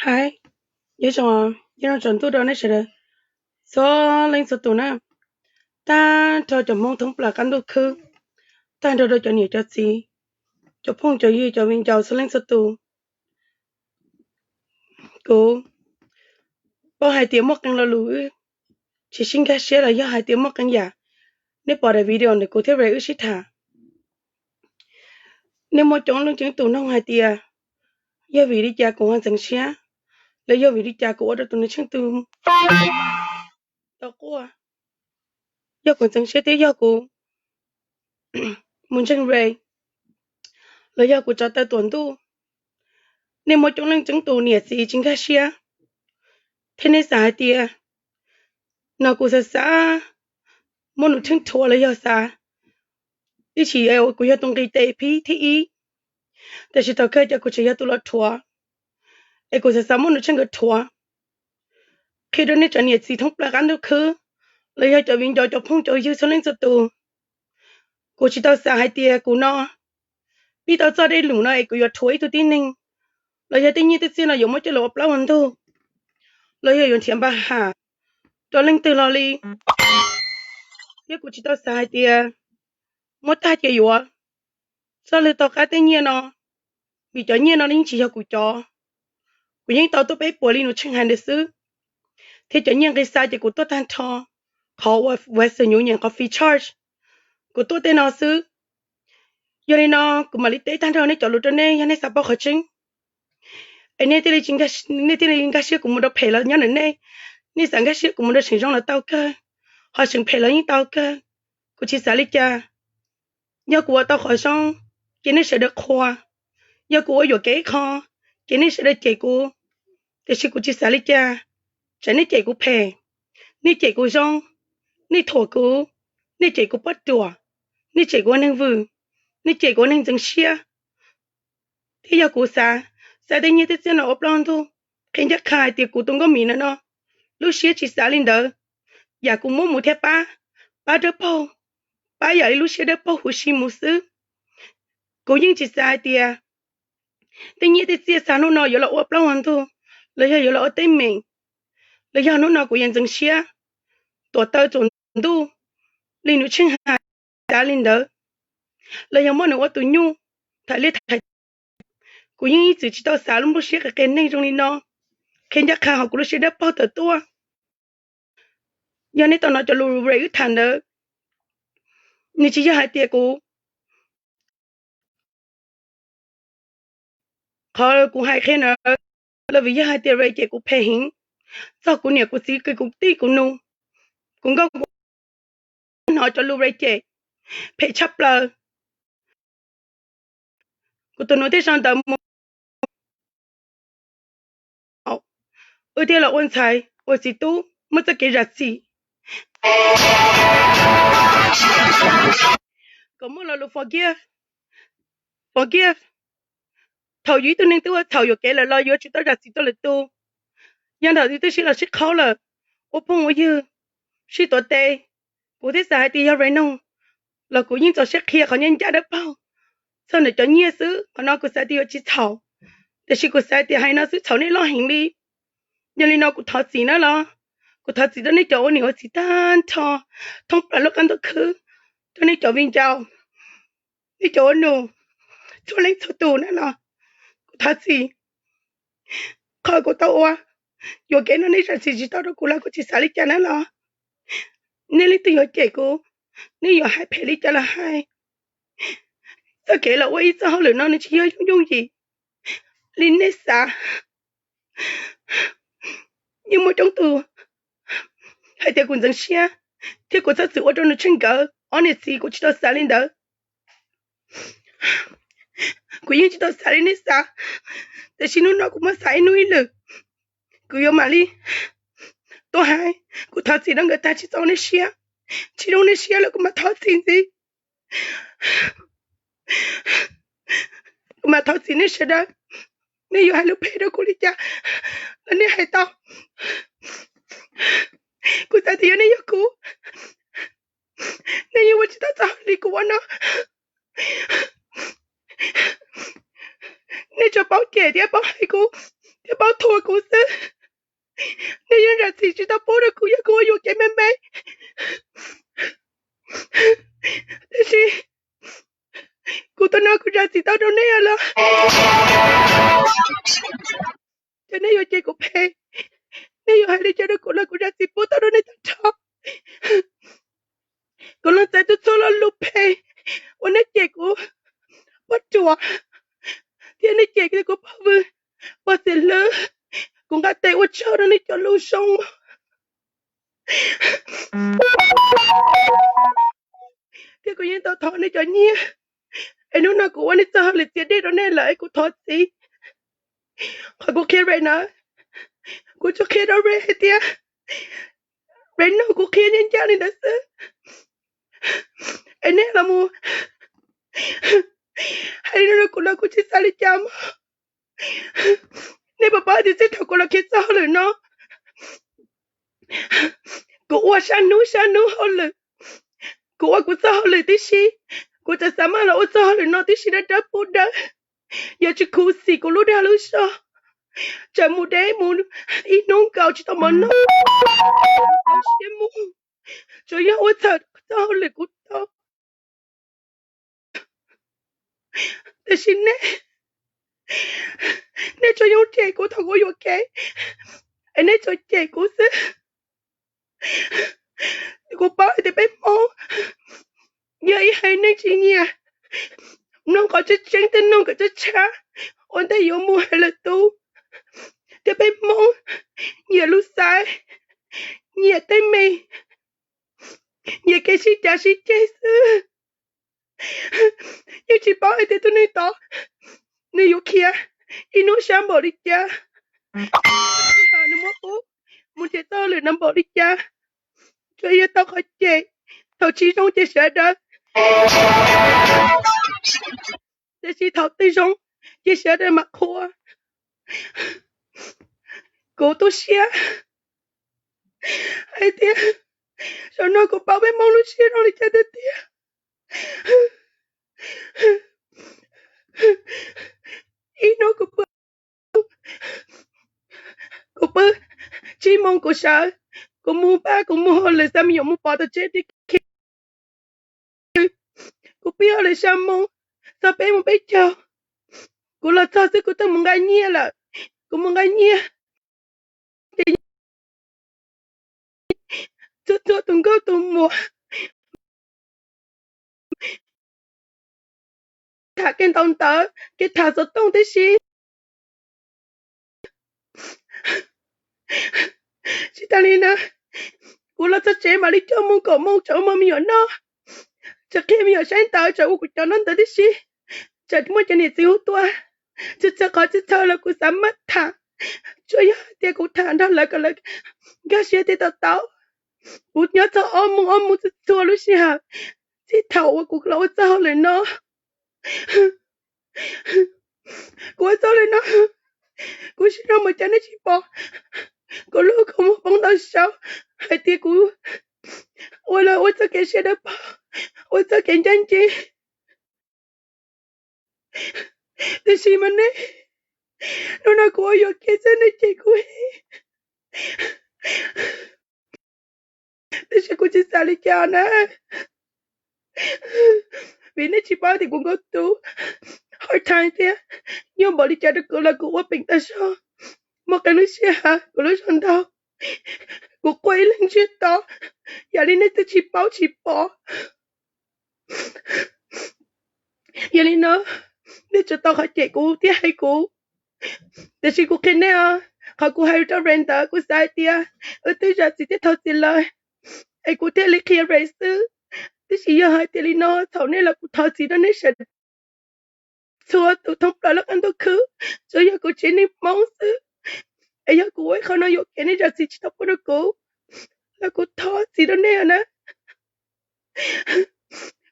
Hais, nyob zoo, nyob zoo tsaus ntuj rau nej sawv daws txhua leej txhua tus na. Tag nrho cov Hmoob thoob plaws qab ntuj khwb, tag nrho rau cov niam cov txiv, cov phooj cov ywg, cov viv ncaus txhua leej txhua tus. Kuv paub hais tias muaj qee lo lus wb tsis sib nkag siab los yog hais tias muaj qee yam nej pom daim video ntawm kuv thiab Ray wb sib tham. Nej muaj coob leej coob tus nug hais tias yog vim li cas kuv ho ntxeev siab, los yog vim li cas kuv ua rau tus nus tsheej tus tau quaj, yog kuv ntxeev siab thiab yog kuv mus ntseeg Ray, los yog kuv tso taw tuam ntuj. Nej muaj coob leej coob tus niam txiv tsis nkag siab, thiab nej xav hais tias no kuv xav xav muab nus tsheej rhuav los yog xav ib chim kuv yog tus nqis tes phib thib ib, tiam sis thaum kawg ces kuv tseem yog tus los rhuav, es kuv xav xav muab nus tsheej nkawd rhuav. Qhia rau nej cov niam txiv thoob plaws qab ntuj khwb, los yog cov viv ncaus cov phooj cov ywg txhua leej txhua tus, kuv tsis tau xav hais tias kuv no pib tau txoj dej lus no es kuv yuav rhuav ib tug tib neeg, los yog tej nyiaj tej txiaj no yuav muab coj los ua plaub ua ntug, los yog yuav nrhiav npa ham rau leej twg los li. Thiab kuv tsis tau xav hais tias muab tag ces yuav txoj lwg tau qab tej nyiaj no, vim cov nyiaj no yeej tsis yog kuv cov. Kuv yeej tau tuaj peb puas li nus tsheej hais ntawd xwb, thiab cov nyiaj nqi xa ces kuv tuaj tag nrho qhov uas Western Union qhov free charge, kuv tuaj tej no xwb. Yog li no kuv mam li teb tag nrho nej cov lus rau nej yog nej xav paub qhov tseeb. Es nej thiaj li nkag siab kuv mus rau phem los nyob ntawm nej, nej xav nkag siab kuv mus rau seem zoo los tau kawg, ho seem phem los yeej tau kawg. Kuv tsis xav li cas. Yog kuv ua tau qhov zoo, ces nej sawv daws qhuas. Yog kuv ua yuam kev ib qho, ces nej sawv daws cem kuv. Tiam sis kuv tsis xav li cas, tsam nej cem kuv phem, nej cem kuv zoo, nej thuam kuv, nej cem kuv poj ruam, nej cem kuv ua neeg vwm, nej cem kuv ua neeg ntxeev siab. Thiab yog kuv xav, xav tej nyiaj tej txiaj no ua plaub ntug, qhia ncaj qha hais tias kuv tus nkauj Mim no no, lub siab tsis xav li ntawd. Yam kuv muab mus thiab pab, pab dawb paug, pab yam li lub siab dawb paug huv si mus xwb. Kuv yeej tsis xav hais tias tej nyiaj tej txiaj xa hnub no yuav los ua plaub ua ntug, los yog yuav los ua teeb meem, los yog hnub no kuv yuav ntxeev siab tuam taw tsaus ntuj li nws tsheej hais, xav li ntawd, los yog muab nws ua tus nyuj thaiv liaj thaiv teb. Kuv yeej ib txwm tsis tau xav lub nplooj siab qias qias neeg zoo li no, qhia ncaj qha hauv kuv lub siab dawb paug tawm tuaj. Yog nej tau hnov cov lus Ray wb tham ntawd, nws tsis yog hais tias kuv, qhov kuv hais qhia ntawd los vim yog hais tias Ray cem kuv phem heev, txog kuv niam kuv txiv kuv tij kuv nus, kuv nkauj kuv hnov cov lus Ray cem phem tshaj plaws. Kuv tus nus thiaj sau ntawv mus, wb thiaj los ua ntxhais ua txiv tub muaj txoj kev zam txim. Kom muaj lo lus forgive, forgive. Thaum yus ib tug neeg twb ua txhaum yuam kev lawm los yuav tsum tau zam txim rau lwm tus. Yog ntawm yus twb sib los sib qhaub lawm, ua phooj ua ywg, sib tuav tes, kuv thiaj xav hais tias yog Ray noog los kuv yeej txaus siab qhia qhov ncaj ncaj dawb paug txog ntawm cov nyiaj xwb. Qhov no kuv xav tias yuav tsis txhaum, tiam sis kuv xav tias hais no xwb txhaum nej loj heev li. Yog li no kuv thov txim na los, kuv thov txim rau nej cov ua niam ua txiv tag nrho thoob plaws lub qab ntuj khwb, rau nej cov viv ncaus, nej cov ua nus, txhua leej txhua tus na los, kuv thov txim. Qhov kuv tau ua yuam kev no nej zam txim tsis tau rau kuv los kuv tsis xav li cas na los. Nej leej twg yuav cem kuv, nej yuav hais phem li cas los hais, txoj kev los ua ib txoj hauj lwm no nws tsis yog yooj yooj yim li nej xav. Yeej muaj coob tus hais tias kuv ntxeev siab thiab kuv txhob txwm ua rau nws tsheej nkawd. Ob niam txiv, kuv tsis tau xav li ntawd. Kuv yeej tsis tau xav li nej xav, tiam sis hnub no kuv muab xav ib hnub ib lwm. Kuv yuav mam li tuaj hais, kuv thov txim rau nkawd tag tsis txaus nej siab, tsis zoo nej siab los kuv mam thov txim ntxiv. Kuv mam thov txim nej sawv daws. Nej yuav hais lus phem rau kuv li cas los nej hais tau. Kuv xav tias yog nej yog kuv, nej yeej ua tsis tau txoj hauj lwm kuv ua no. Nej tsuas paub cem thiab paub hais kuv thiab paub thuam kuv. hais li cas rau kuv los kuv zam txim pub tau rau nej tag nrho. Kuv leej txiv txhua txhua lo lus phem uas nej cem kuv poj ruam thiab nej cem kuv pog vwm, pog txiv hlwb, kuv nqa tes ua tsaug rau nej cov lus zoo. Thiab kuv yeej tau thov nej cov nyiaj, es hnub no kuv ua nej txoj hauj lwm txiav dej rau nej lawm es kuv thov txim. Qhov kuv qhia Ray na, kuv tsuas qhia rau Ray hais tias Ray nug kuv qhia ncaj ncaj li ntawd xwb. Es nej los mus hais li no rau kuv los kuv tsis xav li cas mog. Nej puas paub tias txij thaum kuv los khiav txoj hauj lwm no, kuv ua sab hnub sab hnub hauj lwm, kuv ua kuv txoj hauj lwm tib si, kuv tseem xav maj los ua txoj hauj lwm no tib si dawb dawb pub dawb. Yog tsis khuv xim kuv lub dag lub zog, tseem mus deb mus ib hnub nkaus tsis tau mov noj, siab mus, tsuas yog ua txhawm txoj hauj lwm kuv tau. Tiam sis nej, nej tsuas yoo cem kuv thaum kuv yuam kev, es nej tsuas cem kuv xwb. Kuv paub hais tias peb Hmoob yog ib haiv neeg tsis nyiam mloog qhov tseeb tseeb tej neeg kom tshab tshab ua ntej yuav mus hais lwm tus, thiab peb Hmoob nyiam lus xaiv, nyiam tej me, nyiam kev sib cav sib ceg xwb. Yeej tsis paub hais tias tus neeg tod nws yuav khiav ib hnub sab npaum li cas, nws muab pub mus nrhiav txoj hauj lwm no npaum li cas. Tsuas yog tau qhov cem, thaum tsis zoo ces sawv daws, tiam sis thaum twg zoo ces sawv daws mam qhuas. Kuv tu siab hais tias zaum no kuv paub peb Hmoob lub siab zoo li cas tiag tiag. Ib hnub kuv pw, kuv pw tsib moos kuv sawv, kuv mus npaj kuv mus hauj lwm xa me nyuam mus pov tom tsev tim khi. Kuv pib hauj lwm xya moos, txog peb moos peb caug, kuv los txog xwb kuv twb mus nqa nyiaj lawm. Kuv mus nqa nyiaj ces txhua txhua tus nkauj tus muam tham kev ntaus ntawv, kev tham xov tooj tib si. Tsis tas li na, kuv los txog tsev mam li cuaj moos kaum moos tseem ua mov me nyuam noj, tseem qhia me nyuam saib ntawv, tseem ua kuv cov ntaub ntawv tib si, tseem muaj cov niam txiv hu tuaj. Txhua txhua qhov txhua txhua los kuv xav maj tham, tsuas yog hais tias kuv tham nrog lawv kom lawv nkag siab thiab to taub. Kuv nyob txog ob moos ob moos txhua txhua lub sij hawm txij thaum uas kuv los ua txoj hauj lwm no. Kuv ua txoj hauj lwm no, kuv siab zoo mas cas nej tsis pom kuv lub kua muag poob ntau saud hais tias kuv ua los ua txoj kev siab dawb paug, ua txoj kev ncaj ncees. Tiam sis mas nej, hnub no kuv ua yuam kev xwb nej cem kuv heev, tiam sis kuv tsis xav li cas na, vim nej tsis paub tias kuv nkauj tus hard time thiab nyuaj npaum li cas rau kuv los kuv ua peem tag zog. Muaj qee lub sij hawm kuv lub zog ntaug, kuv quaj ib leeg ntsiag to, yam li nej twb tsis paub tsis pom. Yog li no, nej tsum tau qhov cem kuv thiab hais kuv. Tiam sis kuv qhia nej os, qhov kuv hais rau Ray ntawd kuv xav hais tias wb twb zam txim thiab thov txim lawm, es kuv thiaj li qhia Ray xwb. Tiam sis yog hais tias li no thaum nej los kuv thov txim rau nej sawv daws txhua tus thoob plaws lub qab ntuj khwb, tsuas yog kuv tsev neeg Hmoob xwb. Es yog kuv ua ib qho no yuam kev nej zam txim tsis tau pub rau kuv, los kuv thov txim rau nej na.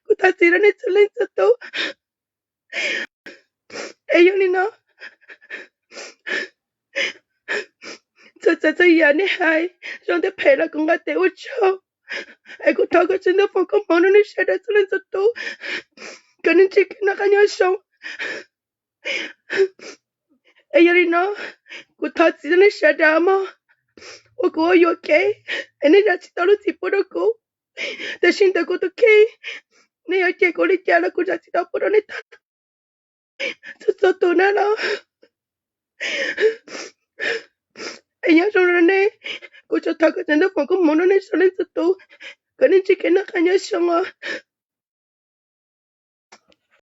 Kuv thov txim rau nej txhua leej txhua tus. Es yog li no, txhua txhua txhua yam nej hais zoo thiab phem los kuv nqa tes ua tsaug. Es kuv thov kom tsis ntuj foom koob hmoov rau nej sawv daws txhua leej txhua tus, kom nej ntsib kev noj qab nyob zoo. Es yog li no, kuv thov txim rau nej sawv daws mog, uas kuv ua yuam kev es nej zam tsis tau lub txim pub rau kuv. Tiam sis ntawm kuv tus kheej, nej yuav cem kuv li cas los kuv zam tsis tau pub rau nej tag txhua txhua tus na los. Es nyob zoo rau nej, kuv tsuas thov kom Tswv Ntuj foom koob hmoov rau nej txhua leej txhua tus, kom nej ntsib kev noj qab nyob zoo os.